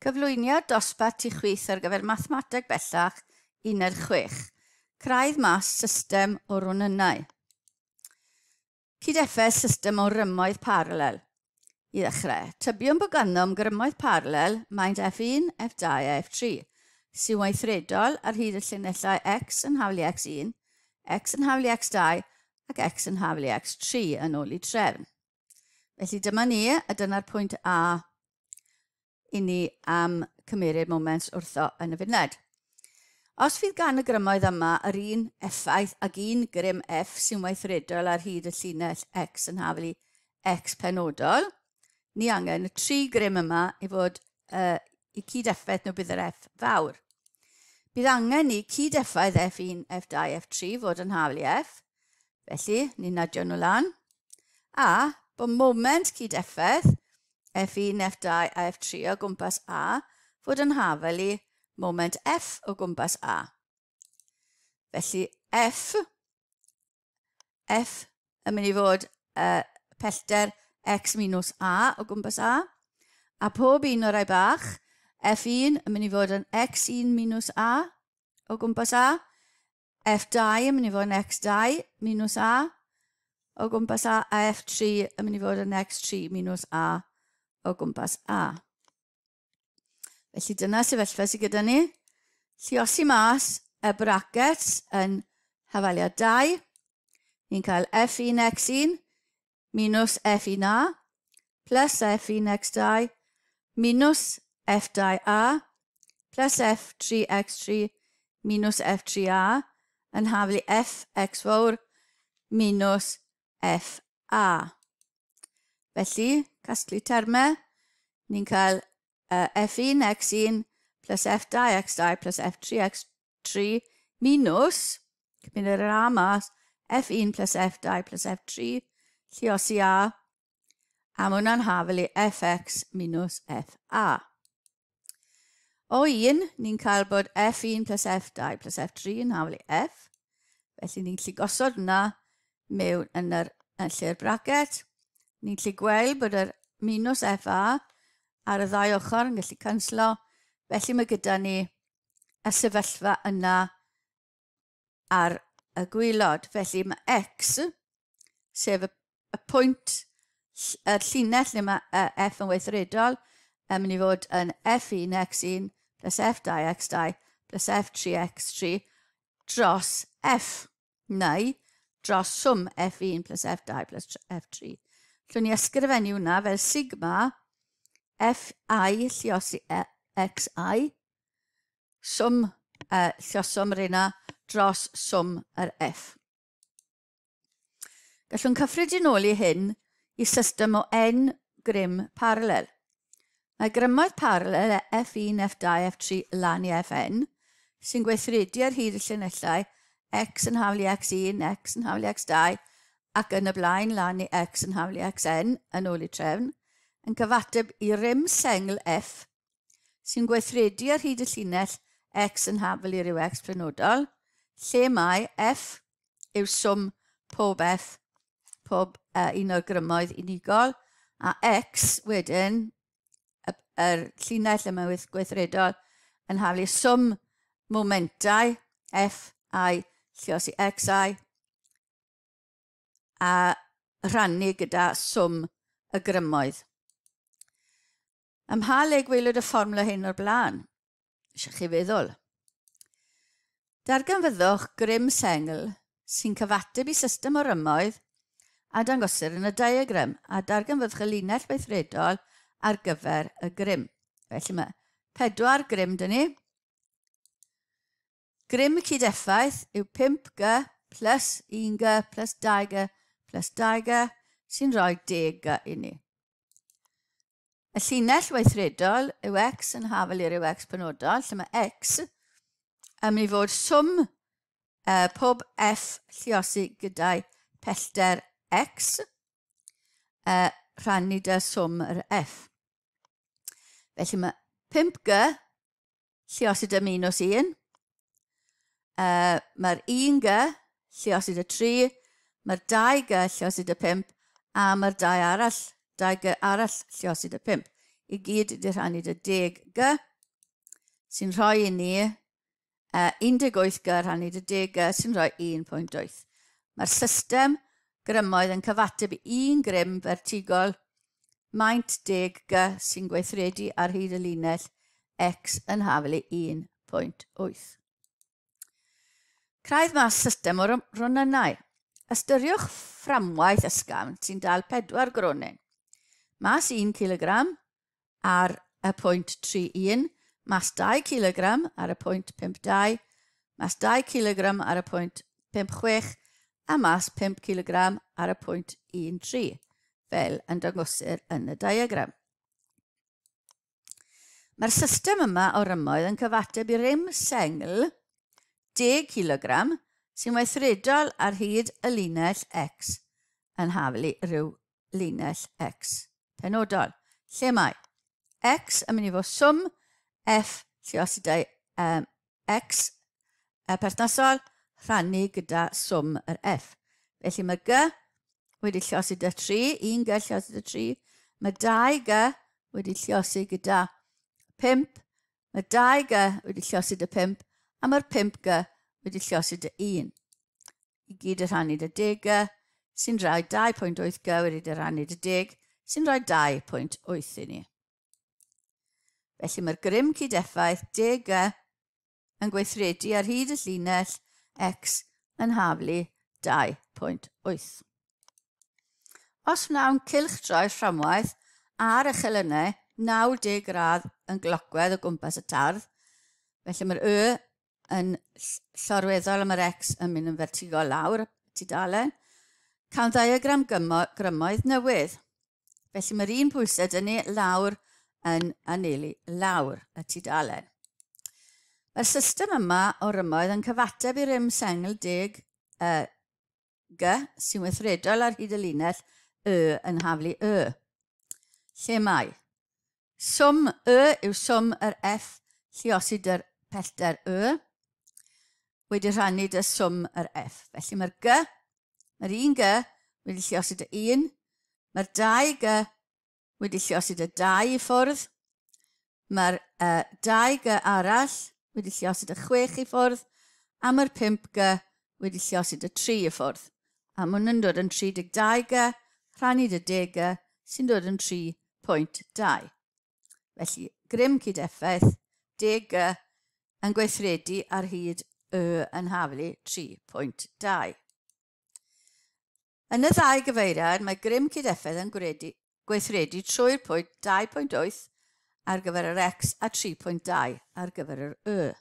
Cyflwyniad dosbarth i chwith ar gyfer Mathemateg Bellach, Uned 6. Craidd mas system o ronynnau. Cyd-effaith system o rymoedd paralel. I ddechrau, tybiwn bod ganddo grymoedd paralel maint F1, F2 a F3, sy'n weithredol ar hyd y llinellau x yn haflu x1, x yn haflu x2 ac x yn haflu x3 yn ôl i trefn. Felly dyma ni, a dyna'r pwynt A i ni am cymeryd moments wrtho yn y funed. Os fydd gan y grymoedd yma yr un effaith ag un grym F sy'n weithredol ar hyd y llinell X yn haflu X penodol, ni angen y tri grym yma i fod i cyd-effaith nhw bydd yr F fawr. Bydd angen i cyd-effaith F1, F2, F3 fod yn haflu F, felly ni'n adio nhw lan, a bod moment cyd-effaith F1, F2 a F3 o gwmpas A fod yn hafel i moment F o gwmpas A. Felly F, F yn mynd i fod pellter X minus A o gwmpas A, a pob un o'r rai bach, F1 yn mynd i fod yn X1 minus A o gwmpas A, F2 yn mynd i fod yn X2 minus A o gwmpas A, a F3 yn mynd i fod yn X3 minus A o gwmpas A. Felly dyna sefyllfa sydd gyda ni. Lluosi mas y brackets yn hafaliad 2. Ni'n cael F1X1 minus F1A plus F1X2 minus F2A plus F3X3 minus F3A yn haflu Fx fawr minus FA. Felly, casglu termau, ni'n cael F1 X1 plus F2 X2 plus F3 X3 minus, cymryd yr A mas, F1 plus F2 plus F3, lluosi A, a mae hwnna'n hafel i Fx minus FA. O 1, ni'n cael bod F1 plus F2 plus F3 yn hafel i F. Felly ni'n gallu gosod yna mewn yn yr yn lle'r bracket. Ni'n gallu gweld bod yr minus FA ar y ddau ochr yn gallu canslo. Felly mae gyda ni y sefyllfa yna ar y gwaelod. Felly mae X, sef y pwynt, y llinell lle mae F yn weithredol, yn mynd i fod yn F1 X1 plus F2 X2 plus F3 X3 dros F, neu dros swm F1 plus F2 plus F3. Llwn ni ysgrifennu hwnna fel sigma Fi lluosi Xi, swm lluoswm yr yna dros swm yr F. Gallwn cyffredinoli hyn i system o N grym paralel. Mae grymoedd paralel F1, F2, F3 lan i Fn sy'n gweithredu ar hyd y llinellau X yn haflu X1, X yn haflu X2 ac yn y blaen lan i X yn haflu Xn yn ôl i trefn, yn cyfateb i rym sengl F sy'n gweithredu ar hyd y llinell X yn haflu i ryw X penodol, lle mae F yw swm pob F, pob un o'r grymoedd unigol, a X wedyn, yr llinell yma gweithredol, yn haflu swm momentau F, I, lluosi X, I, a rhannu gyda swm y grymoedd. Ym mha le gwelwyd y fformwla hyn o'r blaen? Eisiau chi feddwl. Darganfyddwch grym sengl sy'n cyfateb i system o rymoedd a dangosir yn y diagram, a darganfyddwch y linell weithredol ar gyfer y grym. Felly mae 4 grym dyn ni. Grym cyd-effaith yw 5G plus 1G plus 2G plus 2G sy'n rhoi 10G i ni. Y llinell weithredol yw X yn hafel i ryw X penodol, lle mae X yn mynd i fod swm pob F lluosi gyda'i pellter X rhannu dy swm yr F. Felly mae 5G lluosi dy minus 1, mae'r 1G lluosi dy 3, mae'r 2G lluosi dy 5, a mae'r 2 arall, 2G arall lluosi dy 5. i gyd wedi rhannu dy 10 G, sy'n rhoi i ni 18 G rhannu dy 10 G, sy'n rhoi 1.8. Mae'r system grymoedd yn cyfateb i un grym fertigol maint 10 G sy'n gweithredu ar hyd y linell X yn haflu 1.8. Craidd mas system o ronynnau. Ystyriwch fframwaith ysgafn sy'n dal 4 gronyn. Mas 1 kg ar y pwynt 31, mas 2 kg ar y pwynt 52, mas 2 kg ar y pwynt 56 a mas 5 kg ar y pwynt 13, fel yn dangosir yn y diagram. Mae'r system yma o rymoedd yn cyfateb i rym sengl 10 kg sy'n weithredol ar hyd y linell X yn haflu rhyw linell X penodol. Lle mae X yn mynd i fod swm F lluosidau X y perthnasol rhannu gyda swm yr F. Felly mae G wedi lluosi gyda 3, 1 G lluosi gyda 3, mae 2 G wedi lluosi gyda 5, mae 2 G wedi lluosi gyda 5, a mae'r 5 G wedi lluosi gyda 1. I gyd y rhannu gyda 10 G, sy'n rhoi 2.8 G wedi dy rannu gyda 10, sy'n rhoi 2.8 i ni. Felly mae'r grym cyd-effaith 10 G yn gweithredu ar hyd y llinell X yn haflu 2.8. Os wnawn cylchdroi'r fframwaith ar y chelynnau 90 gradd yn glocwedd o gwmpas y tardd, felly mae'r Y yn llorweddol a mae'r X yn mynd yn fertigol lawr y tudalen, cawn ddiagram grymoedd newydd. Felly mae'r un pwysau dyn ni lawr yn anelu lawr y tudalen. Mae'r system yma o rymoedd yn cyfateb i rym sengl 10 G sy'n weithredol ar hyd y linell Y yn haflu Y. Lle mae? Swm Y yw swm yr F lluosid yr pellter Y wedi rhannu dy swm yr F. Felly mae'r G, mae'r 1 G wedi lluosi dy 1, mae'r 2 G wedi lluosi dy 2 i ffwrdd, mae'r 2 G arall wedi lluosi dy 6 i ffwrdd, a mae'r 5 G wedi lluosi dy 3 i ffwrdd. A maen nhw'n dod yn 32 G, rhannu dy 10 G, sy'n dod yn 3.2. Felly, grym cyd-effaith 10 G yn gweithredu ar hyd Y yn haflu 3.2. Yn y ddau gyfeiriad, mae grym cyd-effaith yn gweithredu trwy'r pwynt 2.8 ar gyfer yr X a 3.2 ar gyfer yr Y.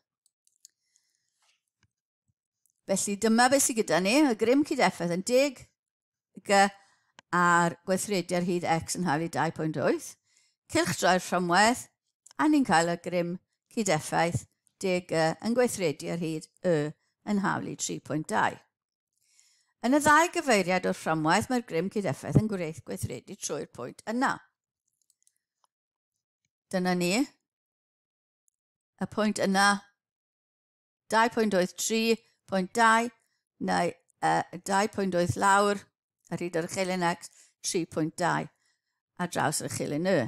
Felly dyma beth sydd gyda ni, y grym cyd-effaith yn 10 G a'r gweithredu ar hyd X yn haflu 2.8, cylchdroi'r fframwaith, a ni'n cael y grym cyd-effaith 10 G yn gweithredu ar hyd Y yn haflu 3.2. Yn y ddau gyfeiriad o'r fframwaith, mae'r grym cyd-effaith yn gweithredu trwy'r pwynt yna. Dyna ni. Y pwynt yna, 2.8, 3.2, neu 2.8 lawr ar hyd yr uchelyn X, 3.2 ar draws yr uchelyn Y.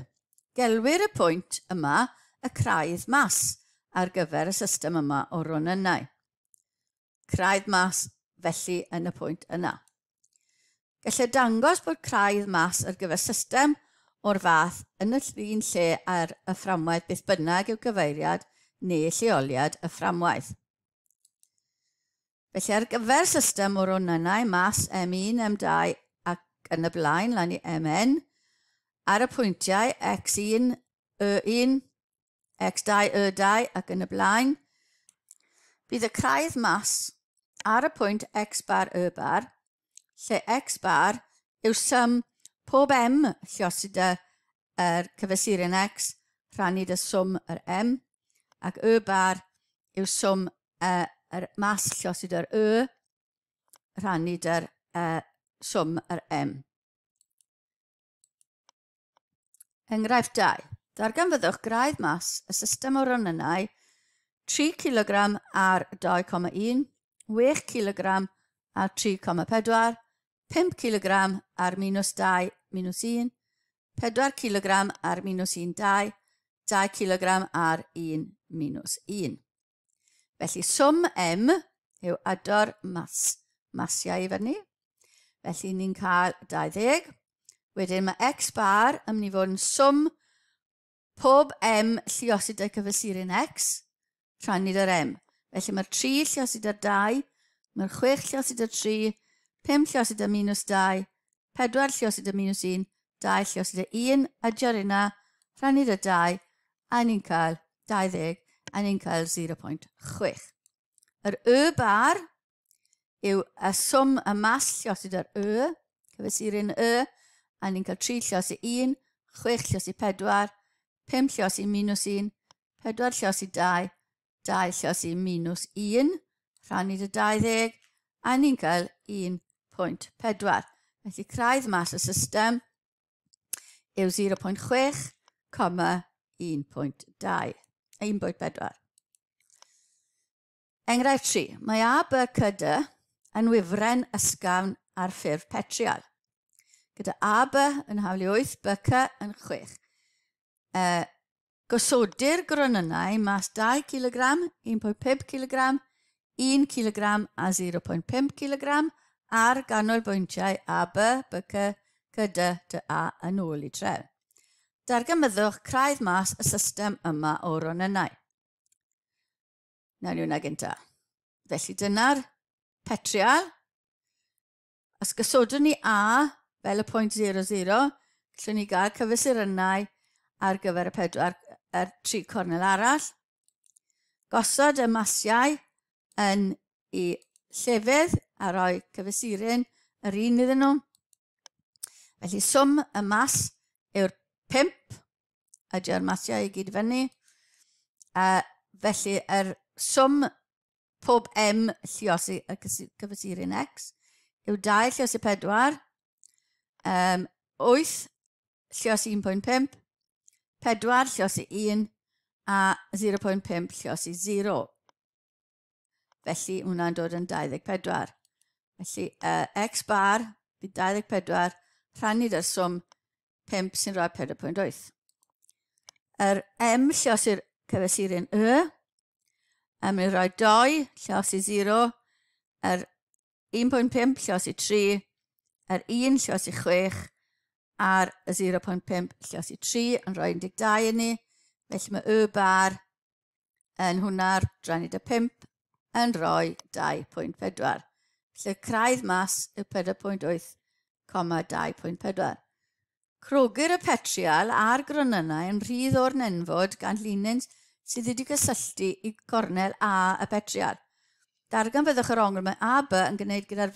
Gelwir y pwynt yma y craidd mas ar gyfer y system yma o ronynnau. Craidd mas felly yn y pwynt yna. Gellir dangos bod craidd mas ar gyfer system o'r fath yn y un lle ar y fframwaith beth bynnag yw cyfeiriad neu lleoliad y fframwaith. Felly ar gyfer system o ronynnau mas M1, M2 ac yn y blaen lan i MN, ar y pwyntiau X1, Y1, X2, Y2 ac yn y blaen, bydd y craidd mas ar y pwynt X bar Y bar, lle X bar yw sum pob M lluosi dy yr cyfesurin X rhannu dy swm yr M, ac Y bar yw swm yr mas lluosi dy'r Y rhannu dy'r swm yr M. Enghraifft 2. Darganfyddwch graidd mas y system o ronynnau 3 kg ar 2,1, 6 kg ar 3,4, 5 kg ar minus 2, minus 1, 4 kg ar minus 1, 2, 2 kg ar 1 minus 1. Felly swm M yw ado'r masiau i fyny. Felly ni'n cael 20. Wedyn mae X bar yn mynd i fod yn swm pob M lluosi 'da cyfesurin X rhannu 'da'r M. Felly mae'r 3 lluosi 'da'r 2, mae'r 6 lluosi 'da 3, 5 lluosi 'da minus 2, 4 lluosi 'da minus 1, 2 lluosi 'da 1, adio'r yna, rhannu 'da 2, a ni'n cael 20, a ni'n cael 0.6. Yr Y bar yw y swm y mas lluosi 'da'r Y, cyfesurin Y, a ni'n cael 3 lluosi 1, 6 lluosi 4, 5 lluosi minus 1, 4 lluosi 2, 2 lluosi minus 1, rhannu 'da 20, a ni'n cael 1.4. Felly craidd mas y system yw 0.6, 1.2, 1.4. Enghraifft 3. Mae A, B, C, D yn wifren ysgafn ar ffurf petrial, gyda A, B yn haflu 8, B, C yn 6. Gosodir gronynnau mas 2 kg, 1.5 kg, 1 kg a 0.5 kg ar ganolbwyntiau A, B, B, C, C, D, D, A yn ôl i trefn. Darganfyddwch craidd mas y system yma o ronynnau. Nawn ni hwnna gynta. Felly dyna'r petrial. Os gosodwn ni A fel y pwynt 0, 0, gallwn ni gael cyfesurynnau ar gyfer y pedwar, yr tri cornel arall. Gosod y masiau yn i llefydd a rhoi cyfesuryn yr un iddyn nhw. Felly swm y mas yw'r 5, ydy'r masiau i gyd fyny. Felly yr swm pob M lluosi y cyfesurin X yw 2 lluosi 4, 8 lluosi 1.5, 4 lluosi 1 a 0.5 lluosi 0. Felly hwnna'n dod yn 24. Felly X bar bydd 24 rhannu 'da'r swm 5 sy'n rhoi 4.8. Yr M lluosi'r cyfesurin Y, a mynd i roi 2 lluosi 0, yr 1.5 lluosi 3, yr 1 lluosi 6, a'r 0.5 lluosi 3 yn rhoi 12 i ni. Felly mae Y bar yn hwnna'r drannu 'da 5 yn rhoi 2.4. Felly craidd mas yw 4.8, 2.4. Crogir y petrial a'r gronynnau yn rhydd o'r nenfwd gan linyn sydd wedi cysylltu i gornel A y petrial. Darganfyddwch yr ongl mae AB yn gwneud gyda'r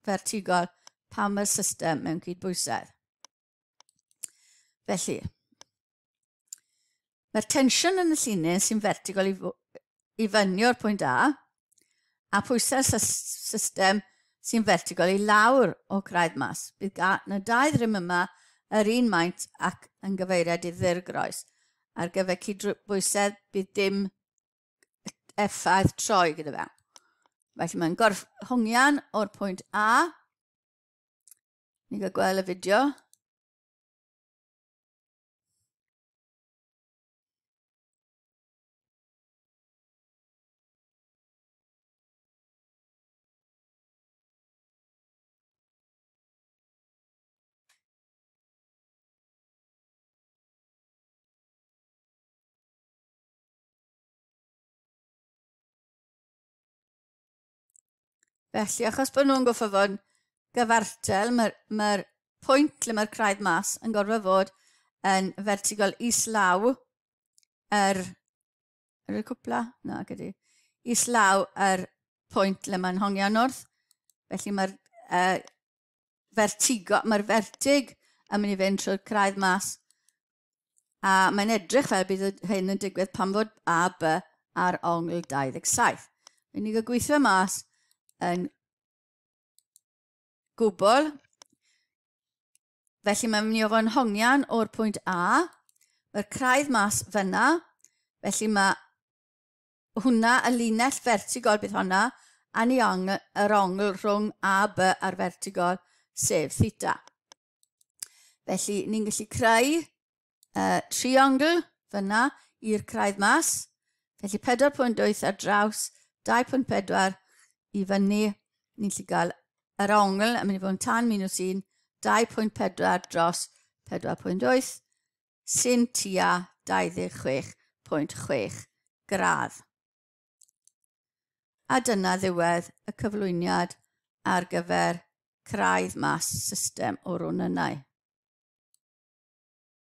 fertigol pan mae'r system mewn cydbwysedd. Felly, mae'r tensiwn yn y llinyn sy'n fertigol i fyny o'r pwynt A, a pwysau'r system sy'n fertigol i lawr o craidd mas. Bydd gan y dau ddrym yma yr un maint ac yn gyfeiriad i ddirgroes. Ar gyfer cydbwysedd bydd dim effaith troi gyda fe. Felly mae'n gorff hongian o'r pwynt A. Ni'n cael gweld y fideo. Felly, achos bod nhw'n gorfod fod yn gyfartal, mae'r pwynt lle mae'r craidd mas yn gorfod fod yn fertigol islaw yr... Yr cwpla? Na, gyda. Islaw yr pwynt lle mae'n hongian wrth. Felly mae'r vertigo, mae'r vertig yn mynd i fynd trwy'r craidd mas. A mae'n edrych fel bydd hyn yn digwydd pan fod A, B ar ongl 27. Mae'n ni gael gweithio mas yn gwbl. Felly mae'n mynd i ofyn hongian o'r pwynt A. Mae'r craidd mas fyna. Felly mae hwnna, y linell vertigol bydd hwnna, a ni yr ongl rhwng A, B a'r vertigol, sef theta. Felly, ni'n gallu creu triongl fyna i'r craidd mas. Felly 4.8 ar draws 2.4 i fyny, ni'n gallu gael yr ongl yn mynd i fod yn tan minus 1, 2.4 dros 4.8, sy'n tua 26.6 gradd. A dyna ddiwedd y cyflwyniad ar gyfer craidd mas system o ronynnau.